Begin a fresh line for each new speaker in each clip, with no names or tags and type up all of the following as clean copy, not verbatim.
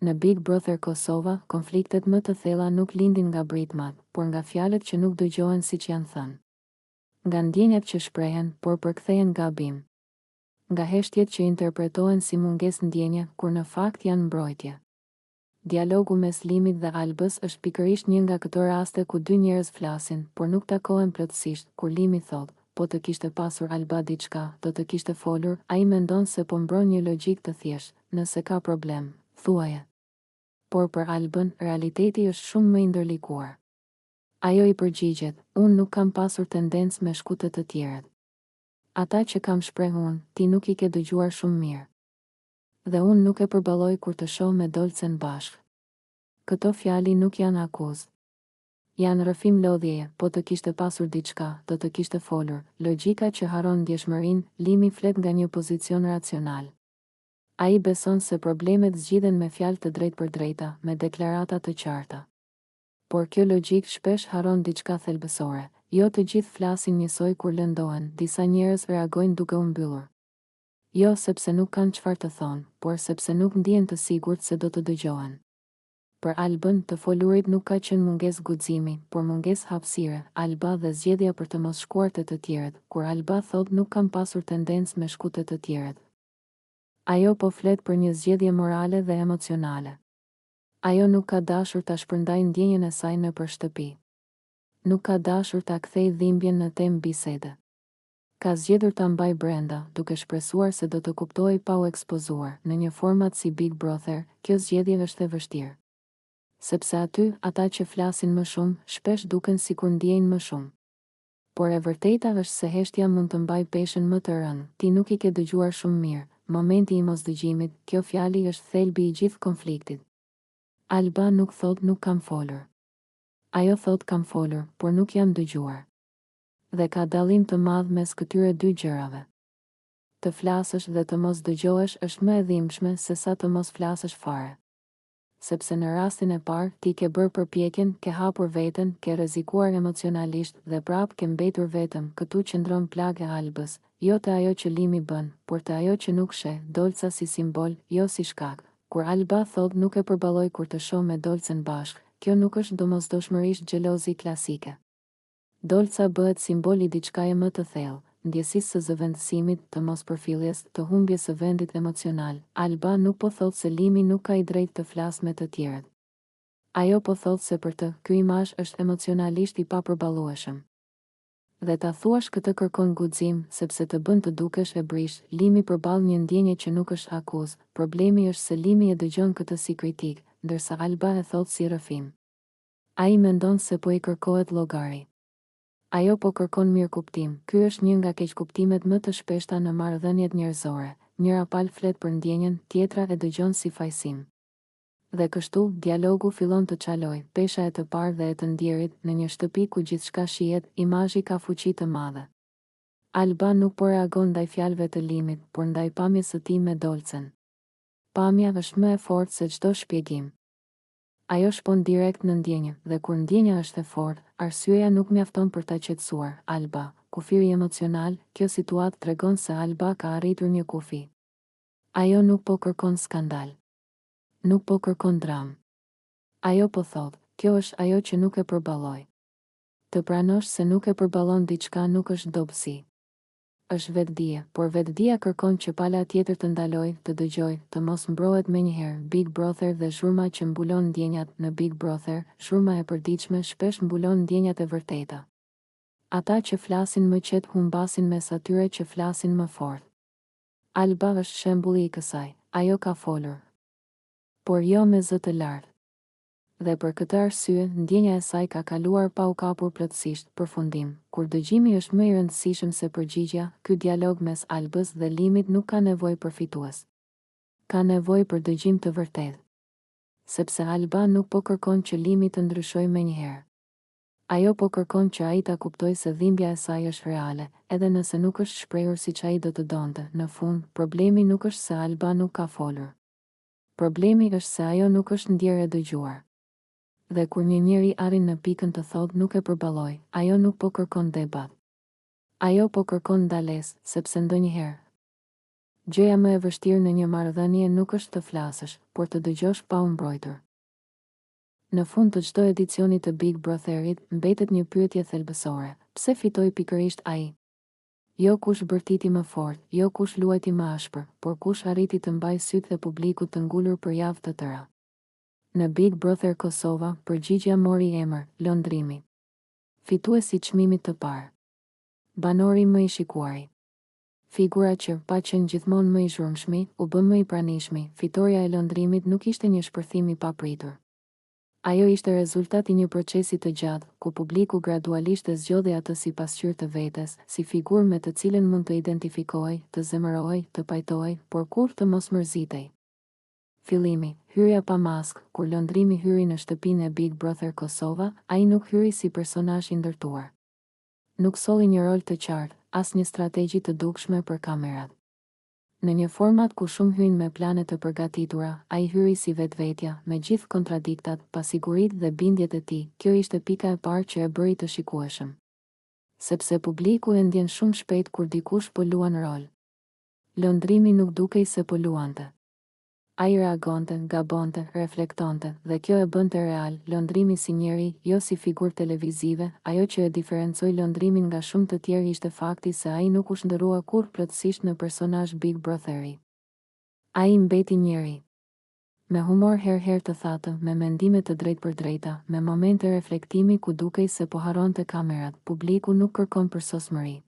Në Big Brother Kosova, konfliktet më të thella nuk lindin nga britmat, por nga fjalët që nuk dëgjohen siç janë thënë. Nga ndjenjat që shprehen, por përkthehen gabim. Nga heshtjet që interpretohen si mungesë ndjenje, kur në fakt janë mbrojtje. Dialogu mes Limit dhe Albës është pikërisht një nga këto raste ku dy njerëz flasin, por nuk takohen plotësisht, kur Limi thotë, po të kishte pasur Alba diçka, do të kishte folur, ai mendon se po mbron një logjikë të thjeshtë, nëse ka problem, thuaje. Por për Albën, realiteti është shumë më i ndërlikuar. Ajo i përgjigjet, unë nuk kam pasur tendencë me shku te të tjerët. Ata që kam shpreh unë, ti nuk i ke dëgjuar shumë mirë. Dhe unë nuk e përballoj kur të shoh me Dolcen bashkë. Këto fjali nuk janë akuzë. Janë rrëfim lodhjeje, po të kishte pasur diçka, do të kishte folur. Logjika që harron ndjeshmërinë, Limi flet nga një pozicion racional. Ai beson se problemet zgjidhen me fjalë të drejtpërdrejta, me deklarata të qarta. Por kjo logjikë shpesh harron diçka thelbësore, jo të gjithë flasin njësoj kur lëndohen, disa njerëz reagojnë duke u mbyllur. Jo sepse nuk kanë çfarë të thonë, por sepse nuk ndihen të sigurt se do të dëgjohen. Për Albën, të folurit nuk ka qenë mungesë guximi, por mungesë hapësire, Alba dhe zgjedhja për të mos shkuar te të tjerët, kur Alba thotë nuk kam pasur tendencë me shku te të tjerët, Ajo po flet për një zgjedhje morale dhe emocionale. Ajo nuk ka dashur ta shpërndajë ndjenjën e saj nëpër shtëpi. Nuk ka dashur ta kthejë dhimbjen në temë bisede. Ka zgjedhur ta mbajë brenda, duke shpresuar se do të kuptohej pa u ekspozuar. Në një format si Big Brother, kjo zgjedhje është e vështirë. Sepse aty, ata që flasin më shumë, shpesh duken sikur ndiejnë më shumë. Por e vërteta është se heshtja mund të mbajë peshën më të rëndë, ti nuk i ke dëgjuar shumë mirë, momenti i mosdëgjimit, kjo fjali është thelbi i gjithë konfliktit. Alba nuk thotë nuk kam folur. Ajo thotë kam folur, por nuk jam dëgjuar. Dhe ka dallim të madh mes këtyre dy gjërave. Të flasësh dhe të mos dëgjohesh është më e dhimbshme sesa të mos flasësh fare. Sepse në rastin e parë, ti ke bërë përpjekjen, ke hapur veten, ke rrezikuar emocionalisht dhe prapë ke mbetur vetëm, këtu qëndron plagë e Albës, jo te ajo që Limi bën, por te ajo që nuk sheh, Dolca si simbol, jo si shkak. Kur Alba thotë nuk e përballoj kur të shoh me Dolcen bashkë, kjo nuk është domosdoshmërisht xhelozi klasike. Dolca bëhet simbol i diçkaje më të thellë, ndjesisë së zëvendësimit, të mospërfilljes, të humbjes së vendit emocional. Alba nuk po thotë se Limi nuk ka i drejtë të flasë me të tjerët. Ajo po thotë se për të, ky imazh është emocionalisht i papërballueshëm. Dhe ta thuash këtë kërkon guxim, sepse të bën të dukesh e brishtë, Limi përballë një ndjenje që nuk është akuzë, problemi është se Limi e dëgjon këtë si kritikë, ndërsa Alba e thotë si rrëfim. Ai mendon se po i kërkohet llogari. Ajo po kërkon mirëkuptim, ky është një nga keqkuptimet më të shpeshta në marrëdhëniet njerëzore, njëra palë flet për ndjenjën, tjetra e dëgjon si fajësim. Dhe kështu, dialogu fillon të çalojë, pesha e të parë dhe e të ndjerit, në një shtëpi ku gjithçka shihet, imazhi ka fuqi të madhe. Alba nuk po reagon ndaj fjalëve të Limit, por ndaj pamjes së tij me Dolcen. Pamja është më e fortë se çdo shpjegim. Ajo shpon direkt në ndjenjë, dhe kur ndjenja është e fortë, arsyeja nuk mjafton për ta qetësuar. Alba, kufiri emocional, kjo situatë tregon se Alba ka arritur një kufi. Ajo nuk po kërkon skandal. Nuk po kërkon dramë. Ajo po thotë, kjo është ajo që nuk e përballoj. Të pranosh se nuk e përballon diçka nuk është dobësi. Është vetëdije, por vetëdija kërkon që pala tjetër të ndalojë, të dëgjojë, të mos mbrohet menjëherë, Big Brother dhe zhurma që mbulon ndjenjat, në Big Brother, zhurma e përditshme shpesh mbulon ndjenjat e vërteta. Ata që flasin më qetë humbasin mes atyre që flasin më fort. Alba është shembulli i kësaj, ajo ka folur. Por jo me zë të lartë. Dhe për këtë arsye, ndjenja e saj ka kaluar pa u kapur plotësisht. Përfundim, Kur dëgjimi është më i rëndësishëm se përgjigjja, ky dialog mes Albës dhe Limit nuk ka nevojë për fitues. Ka nevojë për dëgjim të vërtetë. Sepse Alba nuk po kërkon që Limi të ndryshojë menjëherë. Ajo po kërkon që ai ta kuptojë se dhimbja e saj është reale, edhe nëse nuk është shprehur siç ai do të donte. Në fund, problemi nuk është se Alba nuk ka folur. Problemi është se ajo nuk është ndjerë e dëgjuar. Dhe kur një njeri arrin në pikën të thotë nuk e përballoj, ajo nuk po kërkon debat. Ajo po kërkon ndalesë, sepse ndonjëherë. Gjëja më e vështirë në një marrëdhënie nuk është të flasësh, por të dëgjosh pa u mbrojtur. Në fund të çdo edicioni të Big Brotherit, mbetet një pyetje thelbësore, pse fitoi pikërisht ai? Jo kush bërtiti më fort, jo kush luajti më ashpër, por kush arriti të mbajë sytë e publikut të ngulur për javë të tëra. Në Big Brother Kosova, përgjigjja mori emër, Londrimi. Fitues i çmimit të parë. Banori më i shikuari. Figura që, pa qenë gjithmonë më i zhurmshmi, u bë më i pranishmi, fitorja e Londrimit nuk ishte një shpërthim i papritur. Ajo ishte rezultat i një procesi të gjatë, ku publiku gradualisht e zgjodhi atë si pasqyrë të vetes, si figurë me të cilën mund të identifikohej, të zemërohej, të pajtohej, por kurrë të mos mërzitej. Fillimi, Hyrja pa maskë, Kur Londrimi hyri në shtëpinë e Big Brother Kosova, ai nuk hyri si personazh i ndërtuar. Nuk solli një rol të qartë, as një strategji të dukshme për kamerat. Në një format ku shumë hyjnë me plane të përgatitura, ai hyri si vetvetja, me gjithë kontradiktat, pasiguritë dhe bindjet e tij, kjo ishte pika e parë që e bëri të shikueshëm. Sepse publiku e ndjen shumë shpejt kur dikush po luan rol. Londrimi nuk dukej se po luante. Ai reagonte, gabonte, reflektonte, dhe kjo e bënte real, Londrimi si njeri, jo si figurë televizive, ajo që e diferencoi Londrimin nga shumë të tjerë ishte fakti se ai nuk u shndërrua kurrë plotësisht në personazh Big Brotheri. Ai mbeti njeri. Me humor herë-herë të thatë, me mendime të drejtpërdrejta, me momente reflektimi ku dukej se po harronte kamerat, publiku nuk kërkon përsosmëri.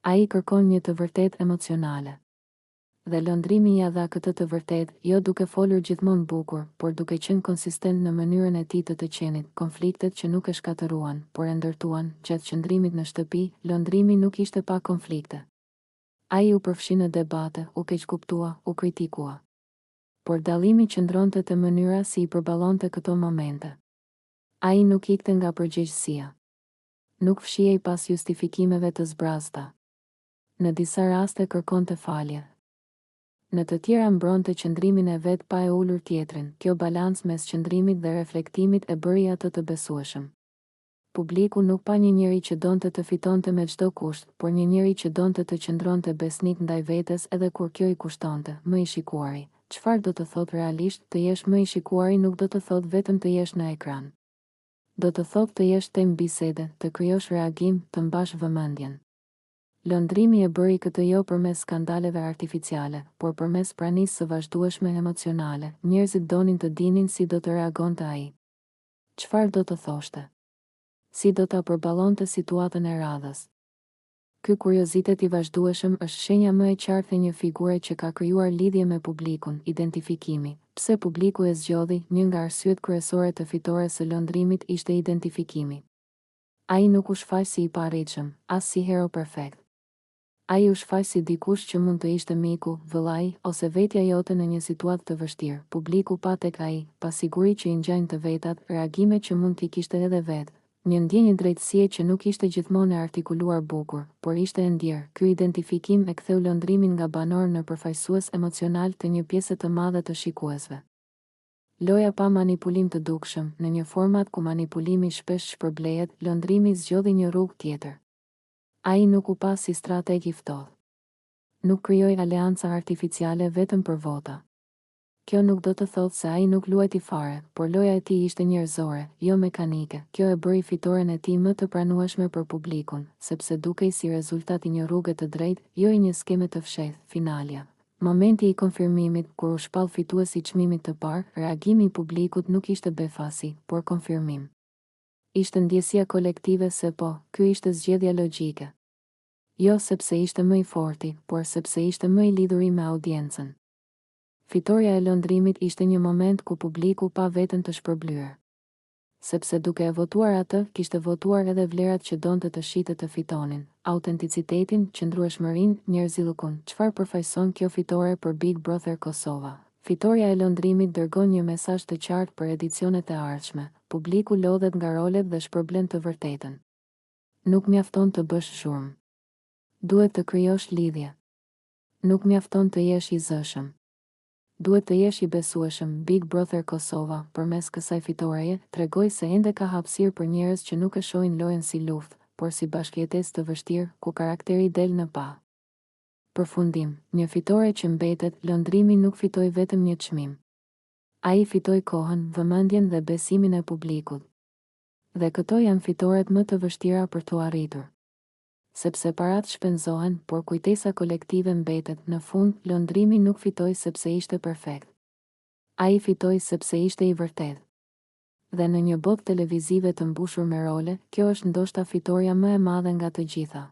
Ai kërkon një të vërtetë emocionale. Dhe Londrimi ia dha këtë të vërtetë, jo duke folur gjithmonë bukur, por duke qenë konsistent në mënyrën e tij të të qenit, konfliktet që nuk e shkatërruan, por e ndërtuan, gjatë qëndrimit në shtëpi, Londrimi nuk ishte pa konflikte. Ai u përfshi në debate, u keqkuptua, u kritikua. Por dallimi qëndronte te mënyra si i përballonte këto momente. Ai nuk ikte nga përgjegjësia. Nuk fshihej pas justifikimeve të zbrazëta. Në disa raste kërkonte falje. Në të tjera mbronte qëndrimin e vet pa e ulur tjetrin, kjo balancë mes qëndrimit dhe reflektimit e bëri atë të besueshëm. Publiku nuk pa një njeri që donte të fitonte me çdo kusht, por një njeri që donte të qëndronte besnik ndaj vetes edhe kur kjo i kushtonte, më i shikuari. Çfarë do të thotë realisht, të jesh më i shikuari nuk do të thotë vetëm të jesh në ekran. Do të thotë të jesh temë bisede, të krijosh reagim, të mbash vëmendjen. Londrimi e bëri këtë jo përmes skandaleve artificiale, por përmes pranisë së vazhdueshme emocionale, njerëzit donin të dinin si do të reagonte ai. Çfarë do të thoshte? Si do ta përballonte situatën e radhës? Ky kuriozitet i vazhdueshëm është shenja më e qartë e një figure që ka krijuar lidhje me publikun, identifikimi. Pse publiku e zgjodhi, një nga arsyet kryesore të fitores së Londrimit ishte identifikimi. Ai nuk u shfaq si i paarritshëm, as si hero perfekt. Ai u shfaq si dikush që mund të ishte miku, vëllai, ose vetja jote në një situatë të vështirë. Publiku pa tek ai, pasiguri që i ngjajnë të vetat, reagime që mund t'i kishte edhe vetë, një ndjenjë drejtësie që nuk ishte gjithmonë e artikuluar bukur, por ishte e ndjerë. Ky identifikim e ktheu Londrimin nga banor në përfaqësues emocional të një pjese të madhe të shikuesve. Loja pa manipulim të dukshëm, në një format ku manipulimi shpesh shpërblehet, Londrimi zgjodhi një rrugë tjetër. Ai nuk u pa si strateg i ftohtë. Nuk krijoi aleanca artificiale vetëm për vota. Kjo nuk do të thotë se ai nuk luajti fare, por loja e tij ishte njerëzore, jo mekanike. Kjo e bëri fitoren e tij më të pranueshme për publikun, sepse dukej si rezultat i një rruge të drejtë, jo i një skeme të fshehtë, finalja. Momenti i konfirmimit, kur u shpall fitues i çmimit të parë, reagimi i publikut nuk ishte befasi, por konfirmim. Ishte ndjesia kolektive se po, ky ishte zgjedhja logjike. Jo sepse ishte më i forti, por sepse ishte më i lidhuri me audiencën. Fitorja e Londrimit ishte një moment ku publiku pa veten të shpërblyer. Sepse duke e votuar atë, kishte votuar edhe vlerat që donte të shihte të fitonin, autenticitetin, qëndrueshmërinë, njerëzillëkun. Çfarë përfaqëson kjo fitore për Big Brother Kosova? Fitorja e Londrimit dërgon një mesazh të qartë për edicionet e ardhshme, publiku lodhet nga rolet dhe shpërblen të vërtetën. Nuk mjafton të bësh zhurmë. Duhet të krijosh lidhje. Nuk mjafton të jesh i zëshëm. Duhet të jesh i besueshëm, Big Brother Kosova, përmes kësaj fitoreje, tregoi se ende ka hapësirë për njerëz që nuk e shohin lojën si luftë, por si bashkëjetesë të vështirë, ku karakteri del në pah. Përfundim, Një fitore që mbetet, Londrimi nuk fitoi vetëm një çmim. Ai fitoi kohën, vëmendjen dhe besimin e publikut. Dhe këto janë fitoret më të vështira për t'u arritur. Sepse paratë shpenzohen, por kujtesa kolektive mbetet, në fund, Londrimi nuk fitoi sepse ishte perfekt. Ai fitoi sepse ishte i vërtetë. Dhe në një botë televizive të mbushur me role, kjo është ndoshta fitorja më e madhe nga të gjitha.